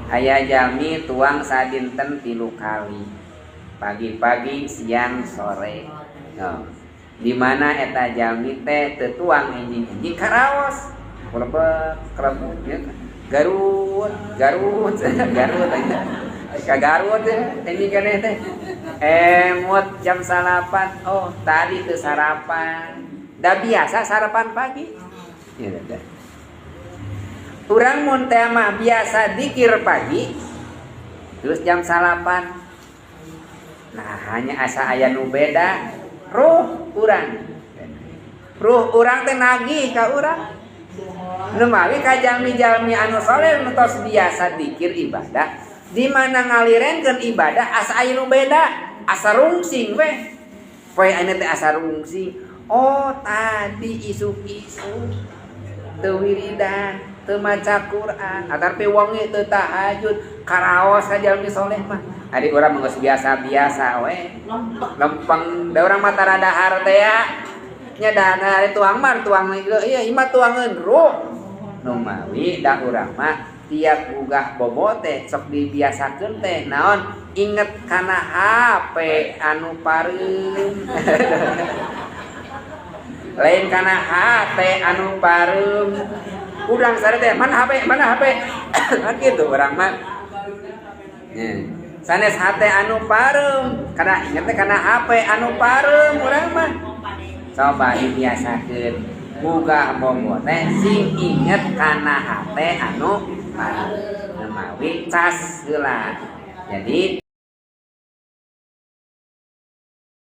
Aya jalmi tuang sadinten 3 kali, pagi-pagi, siang, sore. Oh. Di mana eta jalmi teh teu tuang enjing-enjing karaos kelebet kelebet ya. Garut, Garut, Garut aja. Ka Garut ya, ini kan teh. Emut jam 9, oh tadi teu sarapan. Da biasa sarapan pagi. Ya dah. Urang mun teh mah biasa dikir pagi, terus jam 9. Nah, hanya asa aya nu beda ruh urang. Ruh urang teh nagih ka urang. Nu mawi ka jalmi-jalmi anu soleh nu tos biasa dikir ibadah, di mana ngalirenkeun ibadah asa aya nu beda, asa rungsing we. Poe ayeuna teh asa rungsing. Oh, tadi isuk-isuk teu wiridan, teu maca Quran, atarpi wengi teu tahajud, karaos ka jalmi soleh mah. Ari urang mah geus biasa-biasa we. Lempeng, da urang mah tara dahar teh ya. Nya dana ari tuang mah tuang ieu, ieu mah tuangeun ruh. Nu mawi da urang mah tiap gugah bobo teh sok dibiasakeun teh naon inget kana HP anu pareum. Lain kana HP anu pareum. Urang sare teh mana HP, mana HP. Kan kitu urang mah. Nya. Sanes hate anu pareum, kana inget teh kana HP anu pareum urang mah. Coba dibiasakeun gugah bobo teh sing inget kana hate anu pareum. Mawi cas heula. Jadi